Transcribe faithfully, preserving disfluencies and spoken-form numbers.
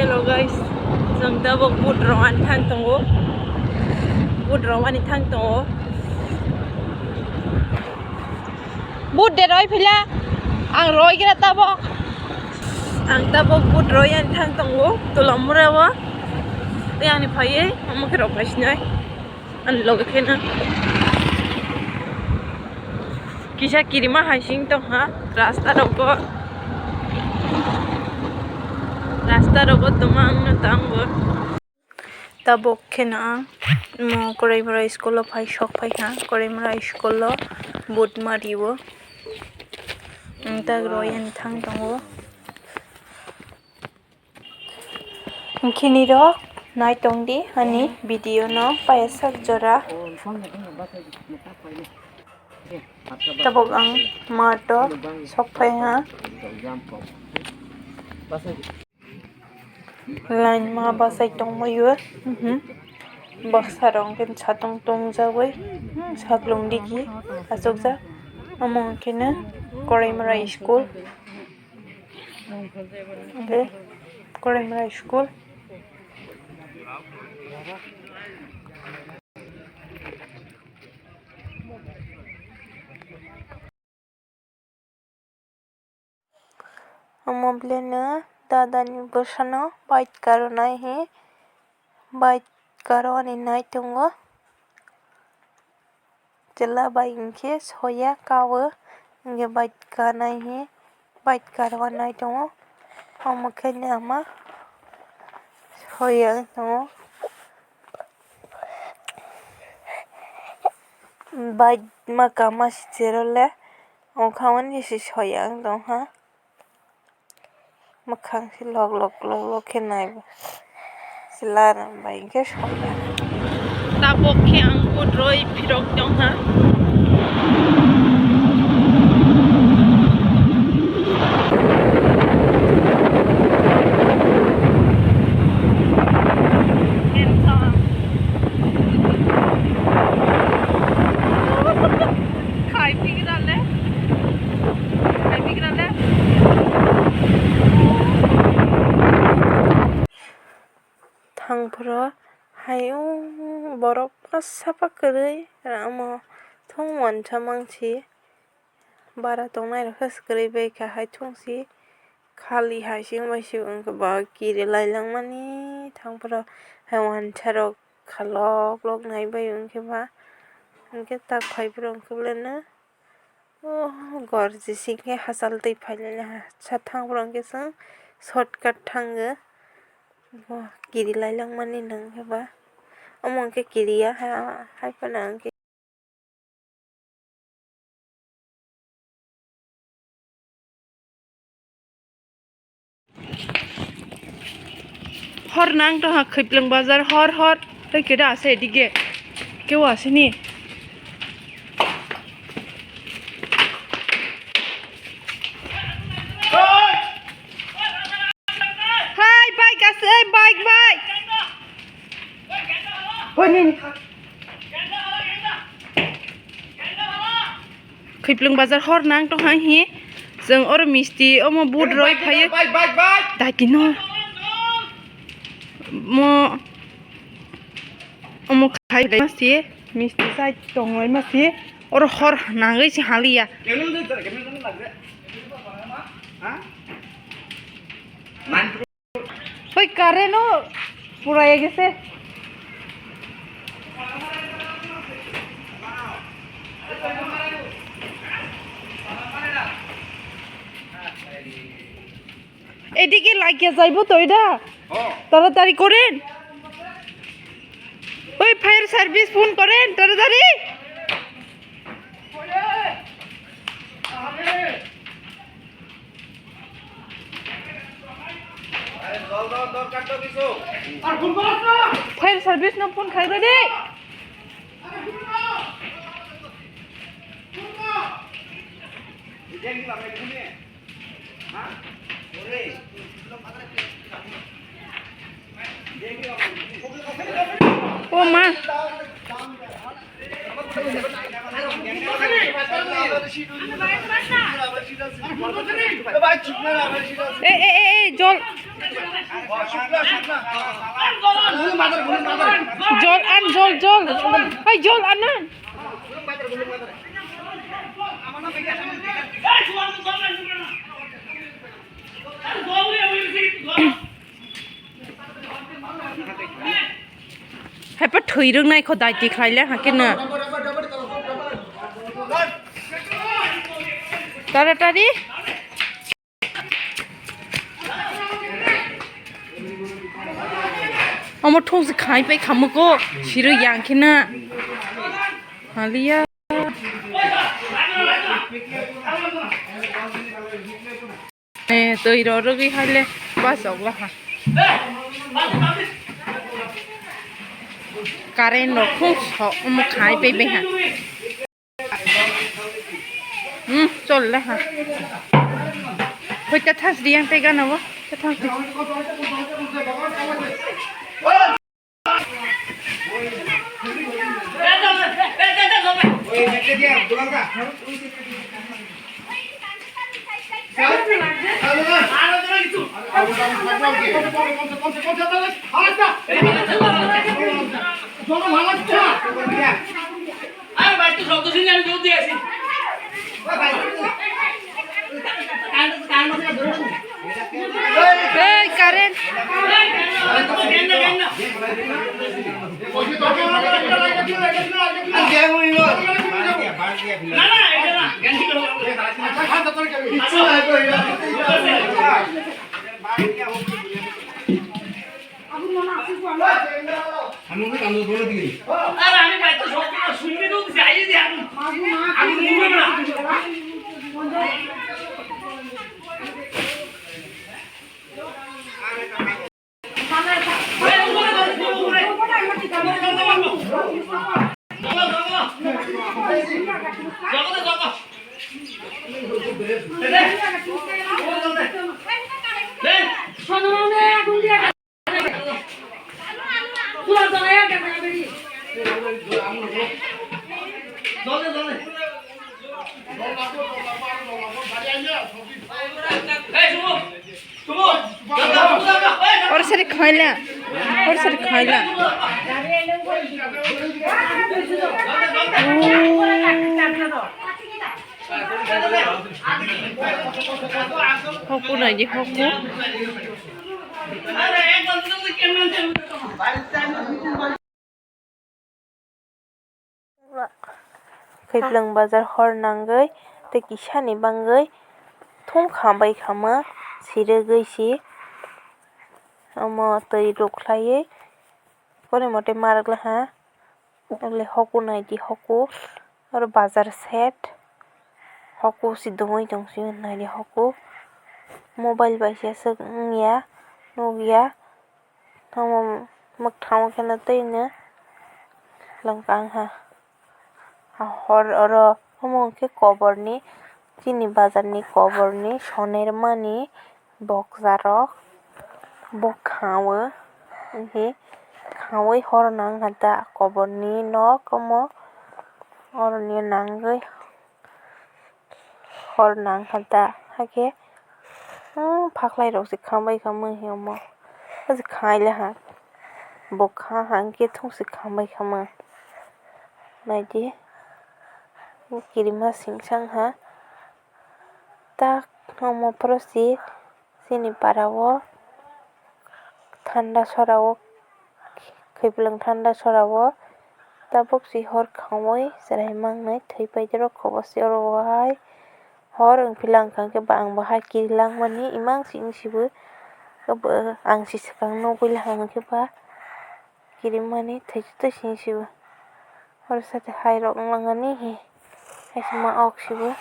Hello guys, chwng tabuk boot rwani thang tongo. Boot rwani thang tongo. Boot de roi phila. Ang roi gira tabuk. Ang tabuk boot roi ani thang tongo. Tulamura o. Tei ani phaiwi omo khe rok phaisinai. Ani loge kheno kisa kirima hai sing tongkha rasta rogo, rasta rogo tongma wngno tangbo. Tabuk kheno ang mo Koraimura school o phai sok phaikha, Koraimura school o boot mario, ang tak roi ani thang tongo. Hwnkhe nirok nai tong di ani video no payasak jora. Tabuk ang mato sok phai ha. Line ma bachai tong maio. Mhm. Baksa rok hwnkhe satong tong jagoi. Hmm, saklung digi achukjak. Omo hwnkhe no Koraimura school. Hwnkhe Koraimura school. Omo belai no dada ni bwsa no bike karo nai he, bike karo ani nai tongo. Chwla bai hinkhe soya kao, hinkhe bike kanai he, bike karwi nai tongo. Omo khe ama soya wng tongo. Bike ma kama si cherole, okhama ni si soya wng tongkha. Mwkhang se lok lok lok lok khe nai bo. Chwla rok bai khe sokya. Tabuk khe ang boot roi phirok tongkha. Khai pigrale. Khai pigrale. Thangphuru hayung borok masa pa kwrwi ramo thung uansa mangsi. Bara tongnai rok khe kwrwi bai kha hai thung si khali hai si wng bai si wng khe ba kiri lai langmani thangphuru hai uansa rok kha lok lok nai bai wng khe ba hwnkhe tak phai phuru wng khe belai no. Oh, gorjisi khe hachal twi phailai sathang borok hwnkhe chwng shortcut thango. Bo kiri lai langmani nang khe ba. Omo hwnkhe kiriya ha, hai phano hwnkhe. Hor nang to ha Khaiplwng bazar hor hor. Tei keda ase edige. Keu ase ni. Hai bike ase bike bike. Khaiplwng bazar hor nang tong hai hi. Chwng oro misti omo boot roi phaio. Dai kino. Mo omo khai dai masi misti sai tong lai masi. Oro hor nangwi si haliya. Oi, current o pura ye gese. Edike lagya jaibo toi da. Taratari koren. Oi, fire service phone koren, taratari. Fire service no phone khai rw di. O ma. Ei, ei, ei, ei, jol. Jol an, jol, jol. Hai, jol an na. Haipa thwi rwngnai kho daiti khlai le hakhe no. Taratari. Omo thung se khai pai khamuk o siro yang khe na. Haliya. Eh, twi rw rwgwi hai le bachok la ha. Current rok khung sok omo khai pai bai ha. Hmm, chol le ha. Hoi ta thas di yang tei gana bo. Ta thas di. Ei, current. Or sari khaila. Or sari khaila. Hoku naidi hoku. Khaiplwng bazar hor nangwi tei kisani bangwi thung kha bai khama sirigwi si omo twi rwkhlaiwi porimote ma rwkla ha. Nokle hoku naidi hoku oro bazar set hoku si dungwi tong sio naidi hoku mobile bai se aswk wngya nukya. Omo mwkhango khe no twi no lwngkang ha. Hor oro omo hwnkhe koborni chini bazarni koborni sonermani boksa rok bo khaui hor nang kha ta koborni nok omo oroni nangwi. Hor nang kha ta, hakhe, hmm, phaklai rok se khambai kha mui omo. Haikhe khai le ha, bo kha hangkhe thung se khambai kha mui. Naidi, kirima sing sang ha, tak omo phoro se. Chini para o thanda sora o, khaiplwng thanda sora o tabuk si hor khaui chwrai mangnai thwi paidoro kobos se oro o hai hor wng philang kha khe ba ang bo hai kiri langmani imang simi si bo ang si swkang nugui lang khe ba. Kirimani thaichuk twi sini sibo. Oro site hai rok wng langani he. Hai se ma ok sibo.